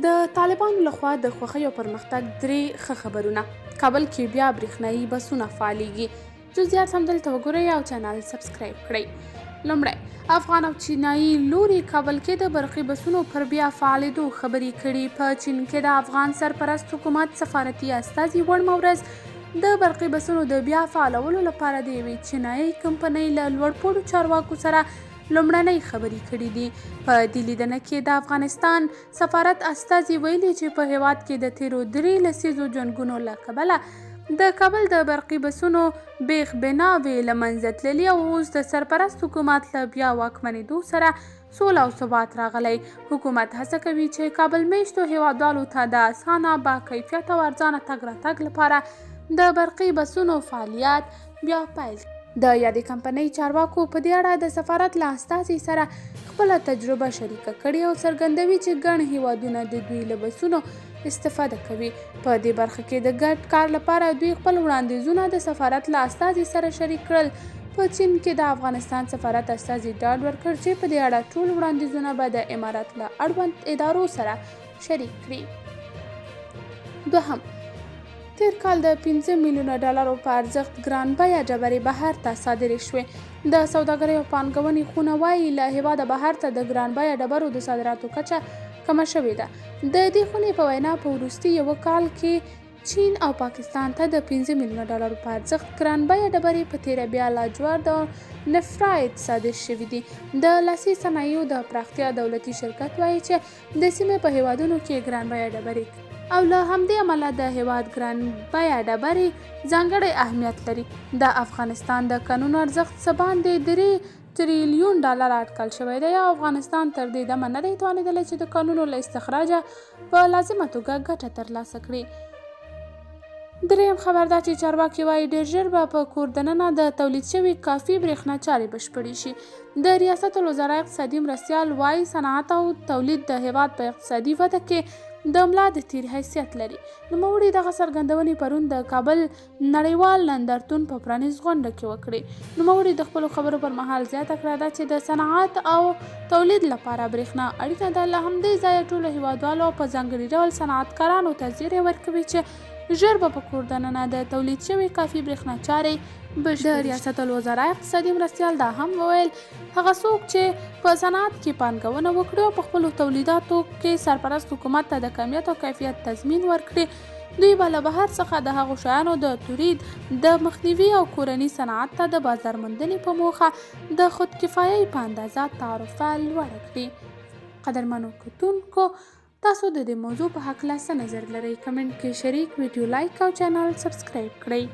د طالبانو لخوا د خوښۍ او پرمختګ درې ښه خبرونه. کابل کې بیا برېښنايي بسونه فعالېږي. جزئیات هم دلته وګورئ او چینل سبسکرایب کړئ. لومړی، افغان او چینایي لوري کابل کې د برقي بسونو پر بیا فعالېدو خبرې کړي. په چین کې د افغان سرپرست حکومت سفارتي استازي وړمه ورځ د برقي بسونو د بیا فعالولو لپاره د یوې چینایي کمپنۍ له لوړپوړو چارواکو سره لومړنۍ خبرې کړې دي. په دې لیدنه کې د افغانستان سفارت استازي ویلي چې په هېواد کې د تېرو درې لسیزو جنګونو له کبله د کابل د برقي بسونو بیخ بناوې له منځه تللي او اوس د سرپرست حکومت له بیا واکمنېدو سره سوله او ثبات راغلی. حکومت هڅه کوي چې کابل میشتو هېوادوالو ته د اسانه، با کیفیت او ارزانه تګ راتګ لپاره د برقي بسونو فعالیت بیا پیل. د یادې کمپنۍ چارواکو په دې اړه د سفارت له استازي سره خپله تجربه شریکه کړې او څرګندوي چې ګڼ هیوادونه د دوی له بسونو استفاده کوي. په دې برخه کې د ګډ کار لپاره دوی خپل وړاندیزونه د سفارت له استازي سره شریک کړل. په چین کې د افغانستان سفارت استازي ډاډ ورکړ چې په دې اړه ټول وړاندیزونه به د امارت له اړوند ادارو سره شریک کړي. دوهم، تېر کال د 5 میلیونه ډالرو په ارزښت ګران بیه ډبرې بهر ته صادرې شوې. د سوداګرۍ او پانګونې خونه وايي، له هېواده بهر ته د ګران بیه ډبرو د صادراتو کچه کمه شوې ده. د دې خونې په وینا، په وروستي یوه کال کې چین او پاکستان ته د 5 میلیونه ډالرو په ارزښت ګران بیه ډبرې، په تېره بیا لاجورد او نفرایت صادر شوي دي. د لاسي صنایعو د پراختیا دولتي شرکت وایي چې د سیمې په هېوادونو کې ګران بیه ډبرې او له همدې امله د هېواد ګران بیه ډبرې ځانګړی اهمیت لري. د افغانستان د کانونو ارزښت څه باندې 3 تریلیون ډالر اټکل شوی دی او افغانستان تر دې دمه نه دی توانېدلی چې د کانونو له استخراجه په لازمه توګه ګټه ترلاسه کړي. دریم خبر دا چې چارواکي وایي ډېر ژر به په کور دننه د تولید شوي کافي برېښنا چارې بشپړې شي. د ریاست الوزرا اقتصادي مرستیال وایي صنعت او تولید د هېواد په اقتصادي وده کې د ملا د تیر حیثیت لري. نوموړي دغه څرګندونې پرون د کابل نړیوال نندارتون په پرانیست غونډه کې وکړې. نوموړي د خپلو خبرو پر مهال زیاته کړه ده چې د صنعت او تولید لپاره برېښنا اړینه ده. له همدې ځایه ټولو هېوادوالو او په ځانګړي ډول صنعتکارانو ته زیری ورکوي چې ژر به په کور دننه د تولید شوې کافي برېښنا چارې بشپړې. د ریاست الوزرا اقتصادي مرستیال دا هم وویل، هغه څوک چې په صنعت کې پانګونه وکړي او په خپلو تولیداتو کې سرپرست حکومت ته د کمیت او کیفیت تضمین ورکړي، دوی به له بهر څخه د هغو شیانو د تولید د مخنیوي او کورني صنعت ته د بازار موندنې په موخه د خودکفایۍ په اندازه تعرفه لوړه کړي. قدرمنو کتونکو، تاسو د دې موضوع په هکله څه نظر لرئ؟ کمنټ کې شریک، ویډیو لایک او چینل سبسکرایب کړئ.